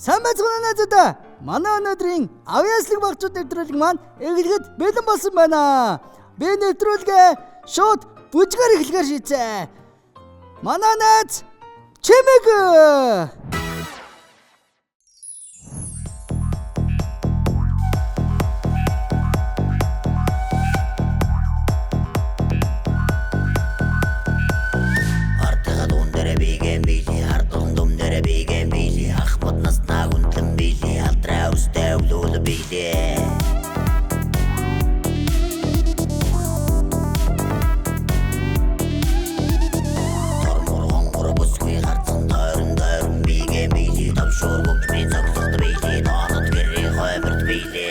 Сайн байцгаана уу найзуудаа. Манай өнөөдрийн авьяаслаг багчууд нэвтрүүлэг маань эхлэхэд бэлэн болсон байна. Би нэвтрүүлгээ шууд бүжгээр эхлэхээр шийдсэн. Манай найз Чимэг. Ардыга дуун дээр биген били, ардын дум дээр биген били, ахмад наснаа хүндлэн били, алдраа өстэй өвлүүл били. Тормор хонгор бүсгүй гарцсан тойрон тойрон биген били, товшуур гүгдмийн цогцолт били, тоонод гэрийн хойморт били.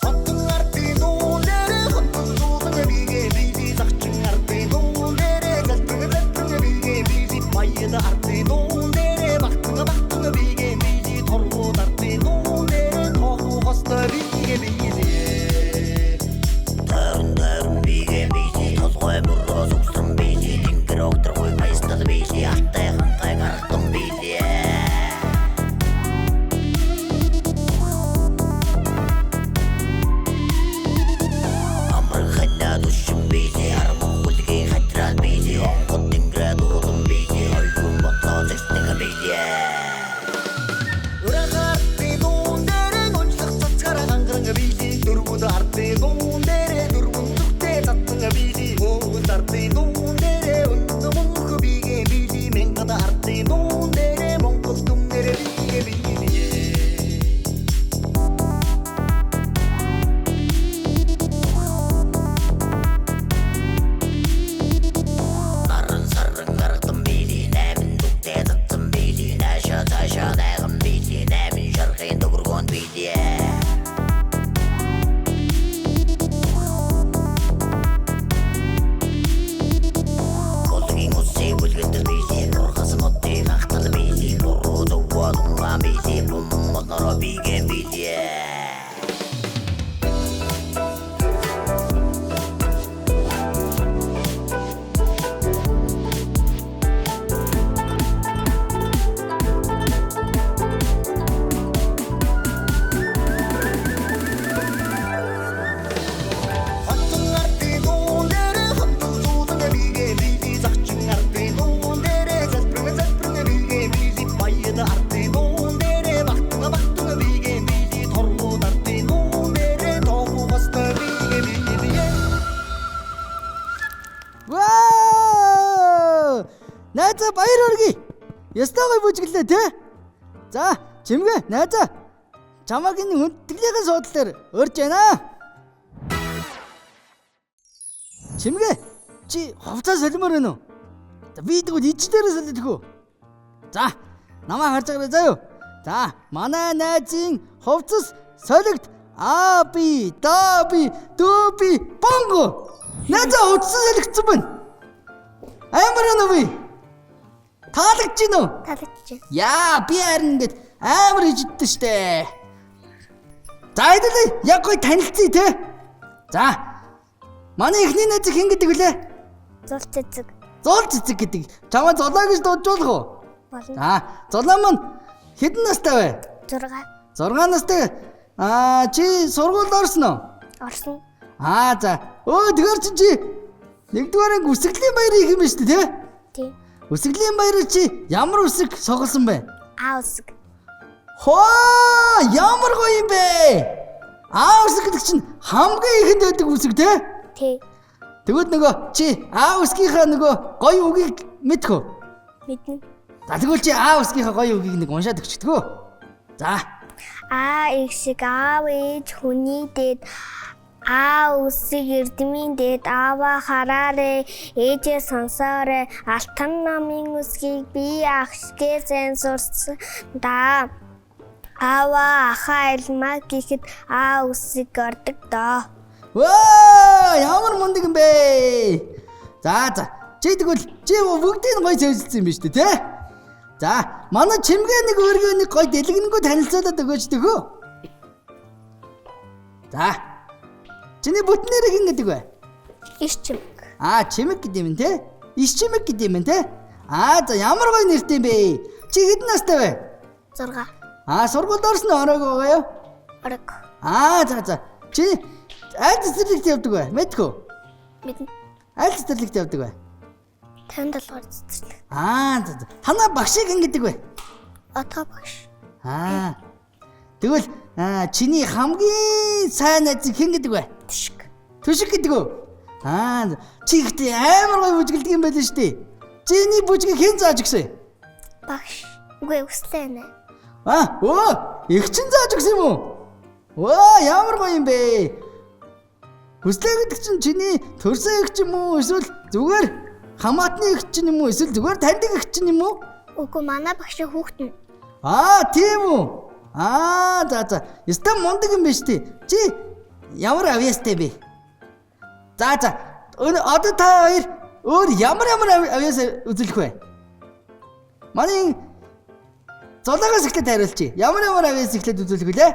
Хотон ардын дуун дээр хотон зуулан биген били, загчин ардын дуун дээр гэлтэн гэлтэн биген били, баяд ардын дуун дээр багтан багтан биген били, торгууд ардын дуун дээр тоохоо хостой биген били. Тойрон тойрон биген били, толгой мөрөө сүгсэн били, тэнгэр огторгүй баястал били, алтай хантай гаргатан били. Амар ханаа түшин били, армаг хүлгийн хатраад били, онгод тэнгэрээ дуулан били, хоёрын ботлоо зэгсдэг били. Өрөг ардын дуун дээр гончлох цацгаараа хангаран били, дөрвүүд ардын дуун дээр дөрвөн зүгтээ татсан били, хөөс ардын дуун дээр өндөр мөнх бигээ били, мянгад ардын дуун дээр Монгол дүмнэр бигээ били. Наран саран гаргатан били, найман дүгтээ татсан били, наашаа цаашаа найган били, найман шархын төгөргөөнд били. Голгийн үсээ бүлгэдэл били, нургас модын анхтал били, буруу зөвөө тунгаан били, бум моднороо бигээ били. Хотон ардын дуун дээр хотон зуулан бигээ били, загчин ардын дуун дээр залбирэн залбирэн бигээ били, баяд ардын дуун дээр багтан багтан бигээ били, торгууд ардын дуун дээр тоохоо хостой бигээ били. Вау! Найзаа баяр хүргэе. Ёстой гоё бүжиглээ те. За, Чимгээ найзаа. Чамайг энэ хүндэтгэлийн суудлын дээр урьж байна. Чимгээ чи хувцас солимоор байна уу? За би тэгвэл ич дээрээ солиод өгөө. За, намайг харж байгаарай заа юу. За, манай найзын хувцас солигд А би, да би, дүү би, бонго. Найзаа хувцас солигдсон байна. Амар уу би? Таалагдж гин үү? Таалагдчих. Яа, би харин ингээд амар ижидтэй штэ. За, хэдүүлээ яг гоё танилцъя те. За. Манай эхний найз хэн гэдэг вүлээ? Зул цэцэг Зул цэцэг гэдэг. Чамаа зулаа гэж дуудуулах уу? болно. За, зулаа маань хэдэн настай вэ? 6 6 настай. Аа, чи сургуульд орсон уу? Орсон. Аа, за. Өө, тэгэхээр чи чи нэгдүгээр анги үсгэлийн баяр хийх юм байна шүү дээ, тэ? Тий. Үсгэлийн баярыг чи ямар үсэг соголсон бэ? А үсэг. Хоо, ямар гоё юм бэ? Аа үсэг гэдэг чинь хамгийн ихэнд байдаг үсэг те? Тий. Тэгвэл нөгөө чи Аа үсгийнхаа нөгөө гоё үгийг мэдэх үү? Мэднэ. За тэгвэл чи Аа үсгийнхаа гоё үгийг нэг уншаад өгчдөг үү? За. А их шиг аав ээж хүний дэд А үсэг эрдмийн дэд аава хараарэ ээжээ сонсоорой алтан намын үсгийг би ах шигээ сайн сурсан да. Аава ахаа альмаа гэхэд А үсэг ордог доо. Ваа, ямар мундаг юм бэ? За за. Чи тэгвэл чи бүгдийг нь гоё цэвэрлсэн юм биш үү те? За, манай чимгээ нэг өөргөө нэг гоё дэлгэнгүй танилцуулаад өгөөч төгөө. За. Чиний бүтэн нэрийг хэн гэдэг вэ? Иш чимэг. Аа, чимэг гэдэг юм те? Иш чимэг гэдэг юм те? Аа, за ямар гоё нэртэй юм бэ? Чи хэдэн настай вэ? 6. Аа, сургуульд орсон уу, ороогүй байгаа юу? Орог. Аа, за за. Чи аль цэцэрлэгт явдаг вэ? Мэдэх үү? Мэднэ. Аль цэцэрлэгт явдаг вэ? 57 дугаар цэцэрлэг. Аа, за за. Танаа багшийг хэн гэдэг вэ? Отгоо багш. Аа. Тэгвэл чиний хамгийн сайн найз хэн гэдэг вэ? Түшиг. Түшиг гэдэг үү? Аа, чи ихтэй амар гоё бүжгэлдэг юм байл шүү дээ. Чиний бүжгийг хэн зааж өгсөн? Багш. Үгүй өслөө нэ. Аа, өө, их чин зааж өгсөн юм уу? Өө, ямар гоё юм бэ? Хүслээ гэдэг чинь чиний төрсөн их ч юм уу? Эсвэл зүгээр хамаатны их чинь юм уу? Эсвэл зүгээр таньдаг их чинь юм уу? Үгүй манай багшийн хүүхэд нь. Аа, тийм үү? Аа, за за. Ёстой мундаг юм биш үү? Чи ямар авьяастай бэ? За за. Одоо та хоёр өөр ямар ямар авьяас үзүүлэх вэ? Манай золоогоос эхлээд хариулчих. Ямар ямар авьяас эхлээд үзүүлэх вүлээ?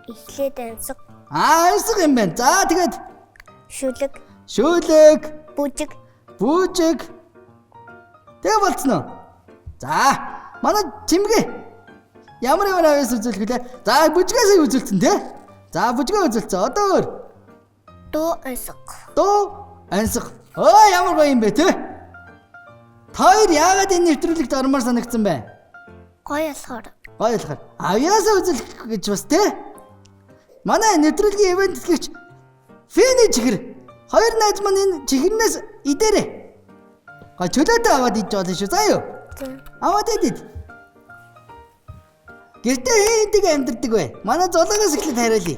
Эхлээд ансаг, Аа, ансаг юм байна. За, тэгээд шүлэг, шүлэг, бүжиг, бүжиг. Тэгээ болцсон уу? За, манай чимгээ ямар ямар авьяас үзүүлэх вүлээ? За, бүжгээс үзүүлсэн тий? За, бүжгээ үзүүлсэн. Одоо өөр дуу ансаг. дуу ансаг. Өө, ямар гоё юм бэ тий? Та хоёр яагаад энэ нэвтрүүлэгт ормоор санагдсан бэ? Гоё болохоор. Гоё болохоор. Авьяасаа үзүүлэх гэж бас тий? Манай нэвтрүүлгийн ивент тэтгэгч Фэний чихэр. Хоёр найз маань энэ чихэрнээс идээрэй. Гой чөлөөтэй аваад идэж болно шүү. За юу? За. Аваад идээд. Гэртээ хинтэг амьдардаг вэ? Манай золоогоос эхлээд хариулъя.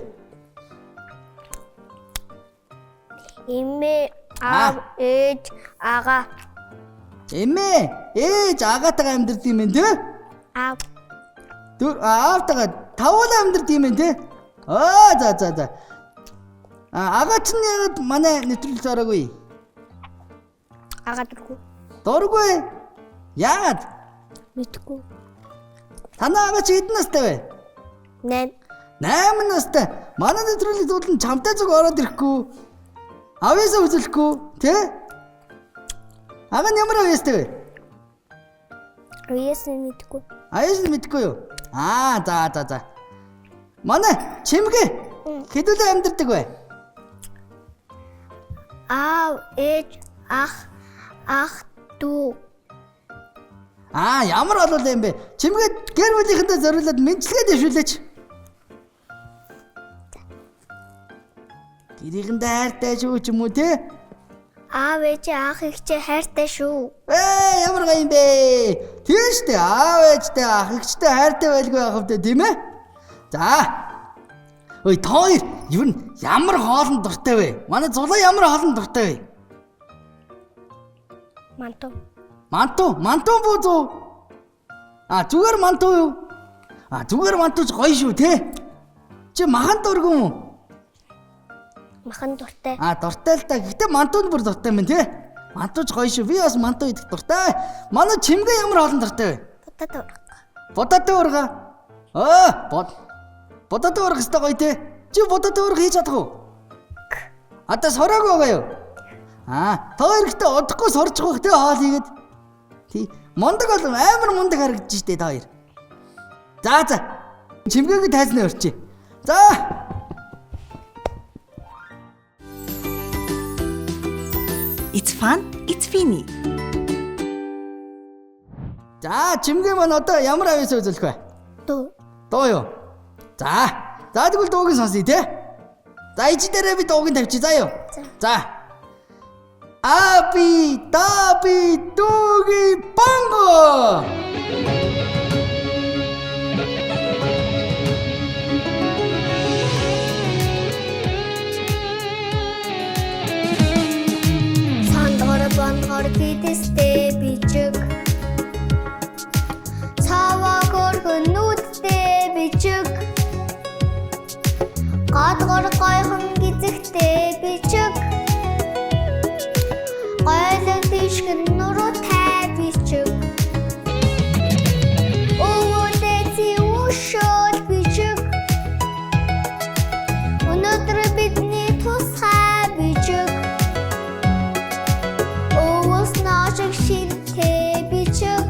Эмээ, аав, ээж, ага, Эмээ, ээж агаатайгаа амьдардаг юм байна тий? аав, Түр аавтайгаа тавуулаа амьдардаг юм байна тий? Аа за за за. А ага чинь яагаад манай нэвтрүүлэгт ороогүй? ага дургүй. Дургүй. Яагаад? Мэдгүй. Танаа ага чи хэдэн настай вэ? 8. 8 настай. Манай нэвтрүүлэгт зудлан чамтай зүг ороод ирэхгүй. Авьяасаа үзүүлэхгүй тий? Ага нь ямар авьяастай вэ? Авьяас нь мэдгүй. Авьяас нь мэдгүй юу? Аа за за за. Манай чимгээ хэдүүлээ амьдардаг вэ? Аав, ээж, ах, ах дүү. Аа ямар олол юм бэ? Чимгээ гэр бүлийнхэндээ зориулаад мэндчилгээ дэвшүүлээч. Гэрийнхэндээ хайртай шүү ч юм уу те? Аав ээж ах эгчээ хайртай шүү. Ээ ямар гоё юм бэ? Тийм шүү дээ. Аав ээжтэй ах эгчтэй хайртай байлгүй яах вэ тийм ээ? За. Ой та хоёр ер нь ямар хоолнд дуртай вэ? Манай зулаа ямар хоолнд дуртай вэ? Манту. Манту, манту бүүзүү. А зүгээр манту юу? А зүгээр мантуч гоё шүү те. Чи махан дургүй юм уу? Махан дуртай. А дуртай л да. Гэхдээ мантунд бүр дуртай юм те. Мантуч гоё шүү. Би бас манту идэх дуртай. Манай чимгээ ямар хоолнд дуртай вэ? Будаад урга. Будаатай урга. Аа, будаатай урга ёстой гоё те. Чи будаатай урга хийж чадах уу? Одоо сураагүй байгаа юу? Аа, та хоёр гэхдээ удахгүй сурчих байх те хоол хийгээд. Тий. Мундаг бол амар мундаг харагдаж штэ та хоёр. За за. Чимгээгээ тайзнаа өрчээ. За. It's fun, it's Finny. За, чимгээ маань одоо ямар авьяас үзүүлэх вэ? Дуу. Дуу юу? За. За тэгвэл дууг нь сонсъё те. За ичи дээрээ би дууг нь тавьчих заа юу? За. Аби таби дуги бонго. Сандгор бондгор бидэстэй бичиг. Цаваа хөргөн нүдтэй бичиг. Гадгор гойхон гизэгтэй бичиг. Гойлог дишгэн нуруутай бичиг. Өвөдөө зэвшөөл бичиг. Өнөөдөр бидний тусгай бичиг. Өвөс ношиг шинтэй бичиг.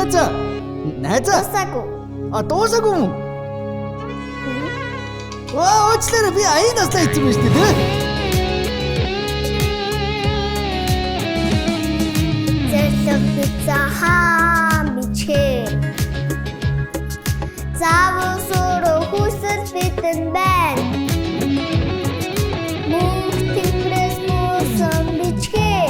найзаа. Найзаа. Дуусаагүй. А дуусаагүй юм уу? Ваа, уучлаарай би аян наслаа хийсэн юм шүү дээ, тэ? Зориг бицаа хаа бичгээ. Заавал сүрэ хүсэл бидэнд байна. Мөнх тэнгэрээс буусан бичгээ.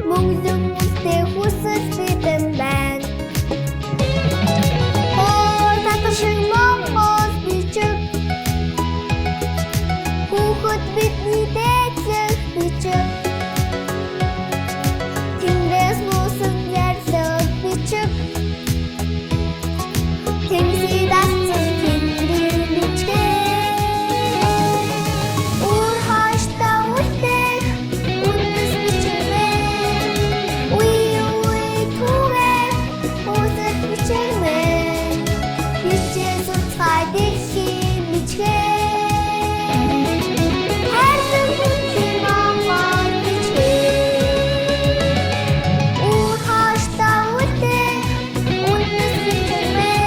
Мөнглөн үстэй хүсэл бидэнд байна. Хоо татар шиг Монгол бичиг. Хүүхэд бидний дээдлэх бичиг. Тэнгэрээс буусан зарлиг бичиг. Тэнгисийг дассан тэнгэрийн бичгээ. Үр хойштоо үлдээх үндэс бичгмэн. Үе үе түгээх хүсэл бичгмэн. Бичээ суцгай дэлхийн бичгээ. Хайрлан хүнтэй Монгол бичгээ. Үр хойштоо үлдээх үндэс бичгмэн.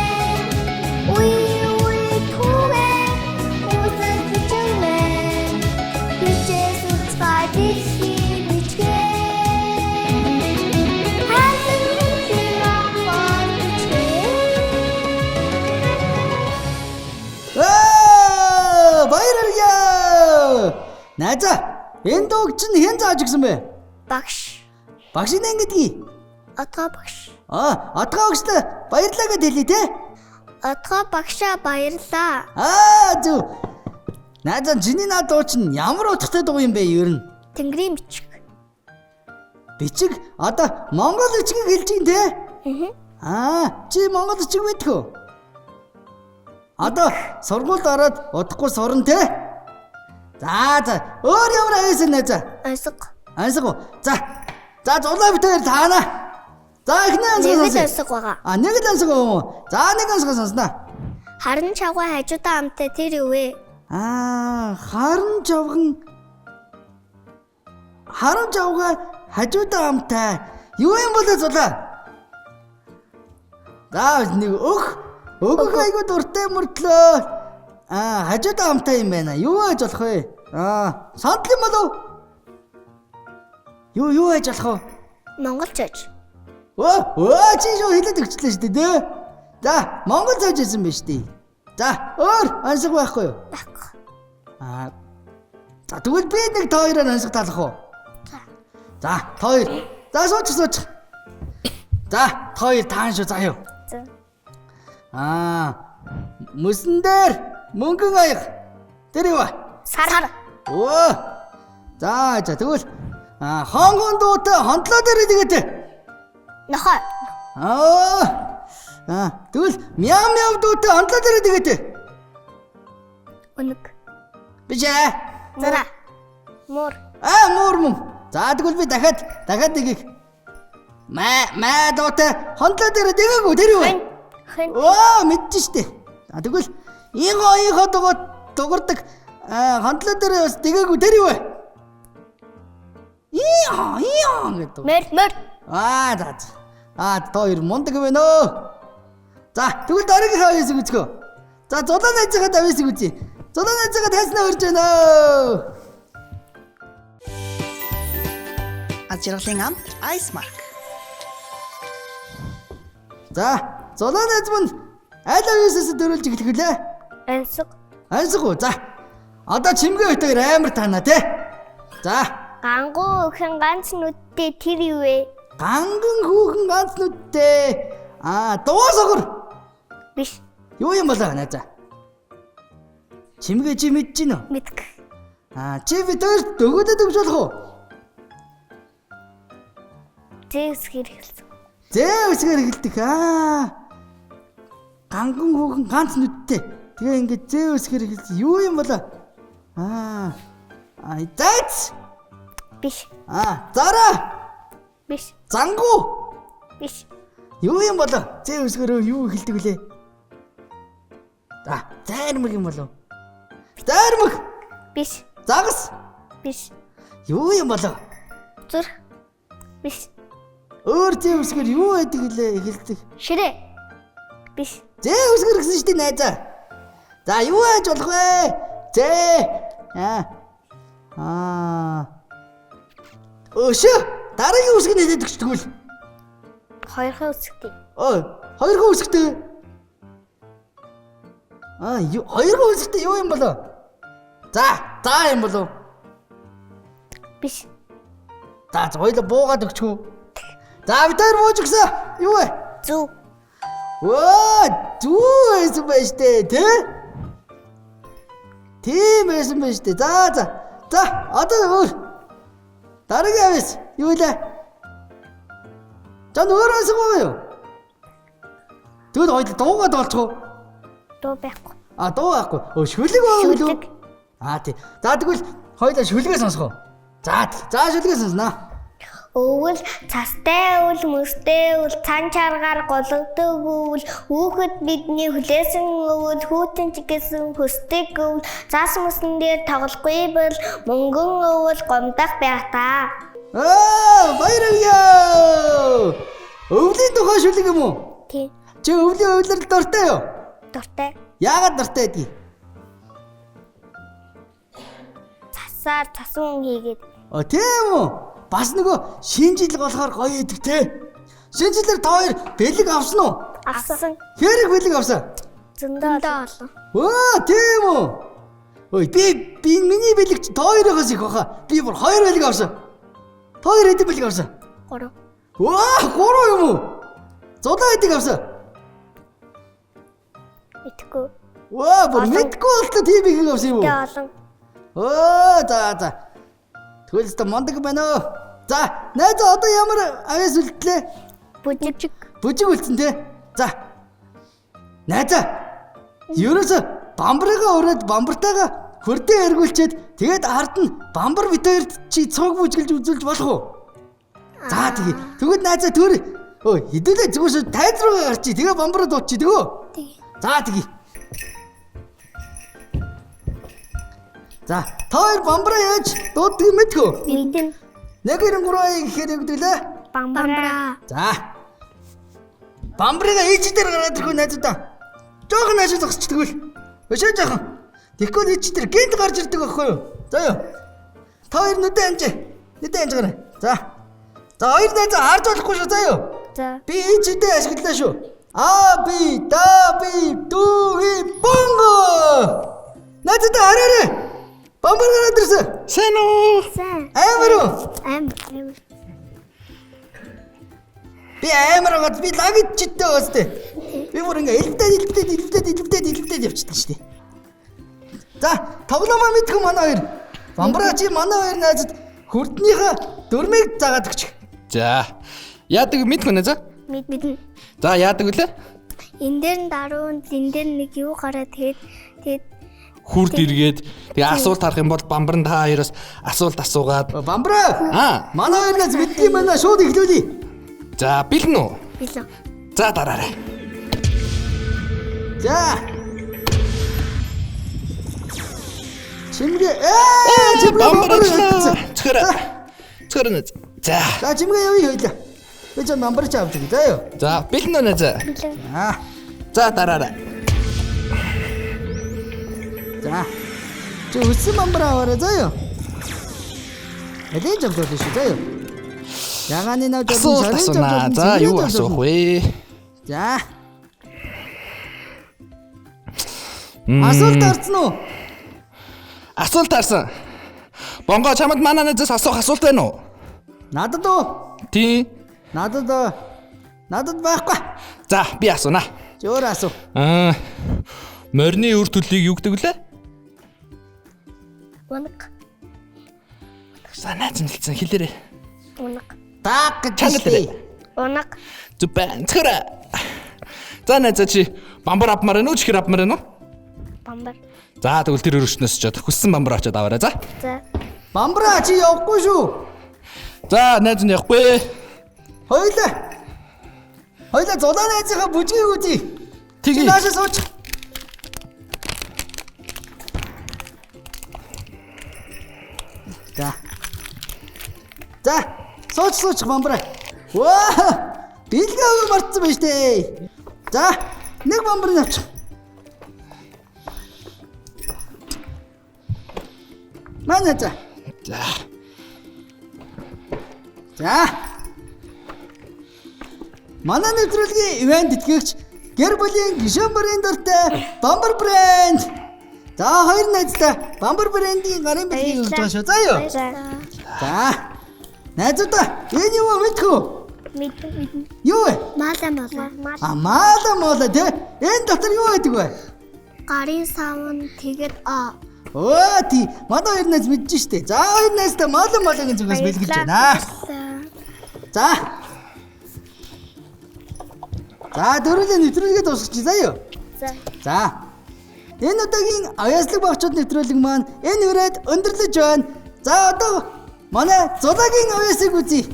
Үе үе түгээх хүсэл бичгмэн. Бичээ суцгай дэлхийн бичгээ. Хайрлан хүнтэй Монгол бичгээ. Аа, баярлалаа. Найзаа, энэ дууг чинь хэн зааж өгсөн бэ? Багш. Багш нэн гэдгийг. Отгоо багш. Аа, отгоо багштай баярлалаа гэж хэлье те. Отгоо багшаа баярлалаа. Аа, зү. Найзаа, чиний наад дуу чинь ямар утгатай дуу юм бэ ер нь? Тэнгэрийн бичиг. Бичиг одоо монгол бичгийг хэлж гин те? Аа, чи монгол бичиг мэдэх үү? Одоо сургуульд ороод удахгүй сурна те? За за, өөр ямар аюусан найзаа? Онсго. Ансаг уу? За. За зулаа бит хоёр таана. За эхний ансаг Нэг л сонсъё. онсго байгаа. А нэг л ансаг юм уу? За нэг ансаг сонсноо. Харан чавга хажуудаа амтай тэр юу вэ? Аа, харан жавган харан жавга хажуудаа амтай. Юу юм бол зулаа? За нэг өх өгөх айгу дуртай мөртлөө. Аа, хажуудаа амтай юм байна. Юу яаж болох вэ? Аа, сандал юм болов? Юу яаж болох вэ? Монгол цож. Өө, чи шууд хэлээд өгчлээ шүү дээ, дээ. За, Монгол цож байсан байж дээ. За, өөр ансаг байхгүй юу? Байхгүй. Аа. За, тэгвэл би нэг та хоёроор ансаг талах уу? За. За, та хоёр. За, суучих, суучих. За, та хоёр таан шүү, заа юу. За. Аа. Мөсөн дээр мөнгөн аяг. Тэр юу вэ? Сар. Өө. За, за тэгвэл аа хонгон дуутай хондлоо дээр тэгээд. Нохой. Аа. Аа, тэгвэл мяу мяу дуутай хондлоо дээр тэгээд. Үнэг. Биш ээ. Зараа. Муур. Аа, муур мөн. За, тэгвэл би дахиад нэгийг маа дуутай хондлоо дээр дэгээгүй тэр юу вэ? Хэн. Хэн. Оо, мэдэж штэ. За, тэгвэл инго инго дугуй дугардаг хондлоо дээр бас дэгээгүй тэр юу вэ? Иа, иа гэдэг. Мөр. Мөр. Аа, за. за. Аа, та хоёр мундаг байна өө. За, тэгвэл дараагийнхаа авьяасыг үзгөө. За, зулаа найзынхаа авьяасыг үзье. Зулаа найзынхаа тайснаа урьж байна өө. Аз жаргалын амт Ice Mark. За, зулаа найз минь аль авьяасаас дөрүүлж эхлэх вүлээ? Ансаг. Ансаг уу? За. Одоо чимгээ битээр амар таана те. За, Гангуу өхөн ганц нүдтэй тэр юу вэ? ганган хүүхэн ганц нүдтэй. Аа, дуу согор. Биш. Юу юм болоо найзаа? Чимгээ чи мэдэж гин үү? Мэдк. Аа, чи бид хоёр дөгөөдөд өгч болох уу? Зэвс хэрэгэлсэн. Зээ үсгээр эхэлдэг. Аа. Ганган хүүхэн ганц нүдтэй. Тэгээ ингээд зээ үсгээр эхэлсэн. Юу юм болоо? Аа. Аа, зайц. Биш. Аа, зараа. Биш. Зангуу. Биш. Юу юм болоо? Зээ үсгээр юу эхэлдэг вүлээ? За, зайрмаг юм болов? Зайрмаг. Биш. Загас. Биш. Юу юм болоо? Зүрх. Биш. Өөр зээ үсгээр юу байдаг гэлээ эхэлдэг? Ширээ. Биш. Зээ үсгэр гэсэн шүү дээ найзаа. За юу яаж болох вэ? Зээ. Аа. Аа. Өшөө дараагийн үсэг нь хэлээд өгч тэгвэл. Хоёрхан үсгтэй. Ой, хоёрхан үсгтэй. Аа, юу хоёрхан үсгтэй юу юм болоо? За, за юм болов. Биш. За, за хоёлаа буугаад өгчихөө. За, бид хоёр бууж өгсөн. Юу вэ? Зүв. Өө, зүү байсан байж тээ, тэ? Тийм байсан байж тээ. За, за. За, одоо өөр. Дараагийн авис юу вэ? За, өөр байсан уу юу? Тэгвэл хоёул дуугаад олчих уу? Дуу байхгүй. А, дуу байхгүй. Өө, шүлэг байгаа юу? Шүлэг. Аа, тий. За, тэгвэл хоёулаа шүлгээ сонсгоо. За, тий. За, шүлгээ сонсноо. Өвөл цастай өвөл мөстэй өвөл цан чаргаар гологдог өвөл хүүхэд бидний хүлээсэн өвөл хүүтэн чигэсэн хөсдөг өвөл цас мөсөн дээр тоглохгүй бол мөнгөн өвөл гомдох байх та. Аа, баярлалаа. Өвлийн тухай шүлэг юм уу? Тий. Чи өвлийн өвлөрд дуртай юу? Дуртай. Яагаад дуртай байдгийг? Цасаар цасан хийгээд. О, тийм үү? Бас нөгөө шинэ жил болохоор гоё идэг те. Шинэ жилээр та хоёр бэлэг авсан уу? Авсан. Хэрэг бэлэг авсан? Зөндөө олон. Өө, тийм үү? Ой, би миний бэлэг чи та хоёроос их баха. Би бүр хоёр бэлэг авсан. Та хоёр хэдэн бэлэг авсан? 3. Өө, 3 юм уу? Зулаа хэдийг авсан? Мэдгүй. Өө, бүр мэдгүй болтлоо тийм их авсан юм уу? Тэ олон. Өө, за за. Тэгвэл өстө мундаг байна оо. За, найз одоо ямар авиас үлдлээ? Бүжиг. Бүжиг үлдсэн те. За. Найзаа. Ерөөсө бамбарыгаа өрөөд бамбартайгаа хөрдөө эргүүлчихэд тэгээд ард нь бамбар бит хоёрт чи цуг бүжгэлж үзүүлж болох уу? За тэгээ. Тэгвэл найзаа төр. Өө, хэдүүлээ зүгээр шүү тайз руугаа гарчи. Тэгээ бамбараа дуудчих тэгөө. Тэг. За тэгээ. За, та хоёр бамбараа яаж дууддаг юм мэдхүү? Мэдэн. 1 2 3 гэхээр юу гэдэг лээ? Бамбараа. За. Бамбарыг ээж дээр гаргаад ирэх үү найзуудаа. Жохон наашаа зогсч тэгвэл. Өшөө жохон. Тэгэхгүй ээж дээр гинт гарч ирдэг байхгүй юу? За юу. Та хоёр нүдэ анж. Нүдэ анж гараа. За. За хоёр найз харж болохгүй шүү заа юу. За. Би ээж дээр ашиглаа шүү. А би да би дүү бонго. Найзуудаа хараарай. Бамбар гараад ирсэн. Сайн уу? Сайн. Амар уу? Амар. Амар. Би амар гад би лаг ичтэй байгаа сте. Би бүр ингээ элбдээд явчихсан шүү дээ. За, тоглоомоо мэдгүй манай хоёр. Бамбараа чи манай хоёр найзад хөрднийхээ дөрмийг заагаад өгч. За. Яадаг мэдгүй нэ за? Мэднэ. За яадаг вүлээ? Энэ дээр нь даруун, энэ дээр нэг юу гараад тэгээд Хүрд эргээд тэгээ асуулт харах юм бол бамбар нь та хоёроос асуулт асуугаад Бамбараа. Аа. Манай хоёр найз мэдгүй юм байна. Шууд эхлүүлье. За бэлэн үү? бэлэн. За дараарай. За. Чимгээ чимгээ Бамбар бамбар очлоо. Цохороо. Цохороо нэ. За. За чимгээ явъя хоёлаа. Би ч бамбар ч авч өгье. За юу. За бэлэн үү нэ за? Бэлэн. Аа. За дараарай. За. Чи өссөн бамбар аваарай заа юу. Алин жавдуулна шүү заа юу. Ягааны нав жавдуулна, Асуулт шарын асуунаа. жавдуулна, За цэврийн юу жавдуулна. асуух вэ? За. Асуулт орсон уу? Асуулт харсан. Бонго чамд манай найзаас асуух асуулт байна уу? Надад уу? Тийм. Надад надад байхгүй. За би асуунаа. Чи өөр асуу. Аа. Морины үр төлийг юу гэдэг вүлээ? Унаг. За найз нь хэлсэн хэлээрэй. Унаг. Дааг гэж Чанар шүү дээ. Унаг. Зүг байна. Цохороо. За найзаа чи бамбар авмаар байна уу чихэр авмаар байна уу? Бамбар. За тэгвэл тэр өрөвчнөөс очиод хүссэн бамбар очиод аваарай за. За. Бамбараа чи явахгүй шүү. За найз нь явахгүй. Хоёлаа. Хоёлаа зулаа найзынхаа бүжгийг үзье. Чи Тэгье. наашаа сууч. За. За, сууч сууч бамбараа. Ваа! Бэлгээ өгөө мартсан байж тээ. За, нэг бамбар авчих. Манай за. За. За. Манай нэвтрүүлгийн ивент тэтгэгч гэр бүлийн гишүүн бүрийн дуртай Бамбар брэнд. За, хоёр найздаа Бамбар брэндийн гарын бэлгийг өгч байгаа шүү. За юу? За. Найзуудаа, энэ юу мэдэх үү? Мэдэн мэдэн. Юу вэ? Маала маала. А маала маала тий. Энэ дотор юу байдаг вэ? Гарын савн тэгээд а. Өө тий. Манай хоёр найз мэдэж штэ. За, хоёр найздаа маала maaлагийн зүгээс бэлгэлж байна. За. За, дөрвөлээ нэвтрүүлгээ дуусгачих заа юу? За. За. Энэ удаагийн авьяаслаг багчууд нэвтрүүлэг маань энэ үрээд өндөрлөж байна. За, одоо манай зулагийн авьяасыг үзье.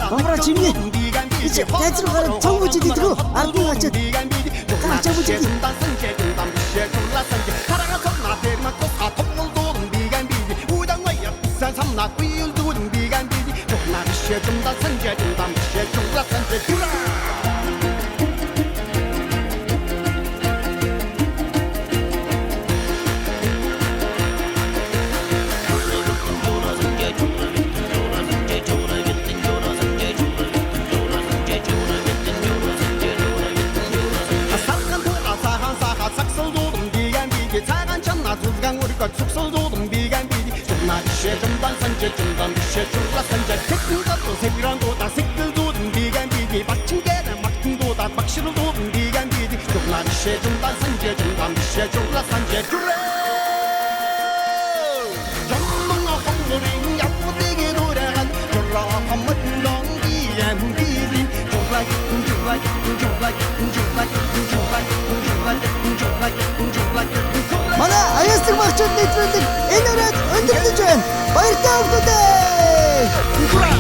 Бамбара чимээ. Ич тайз руу гараад цог бүжид идэх үү? Ард нь очиад. Ачаа бүжид. Манай аяслаг багчууд нэвтрүүлэг энэ өрөөд өндөрлөж байна. Баяртай хүмүүстээ!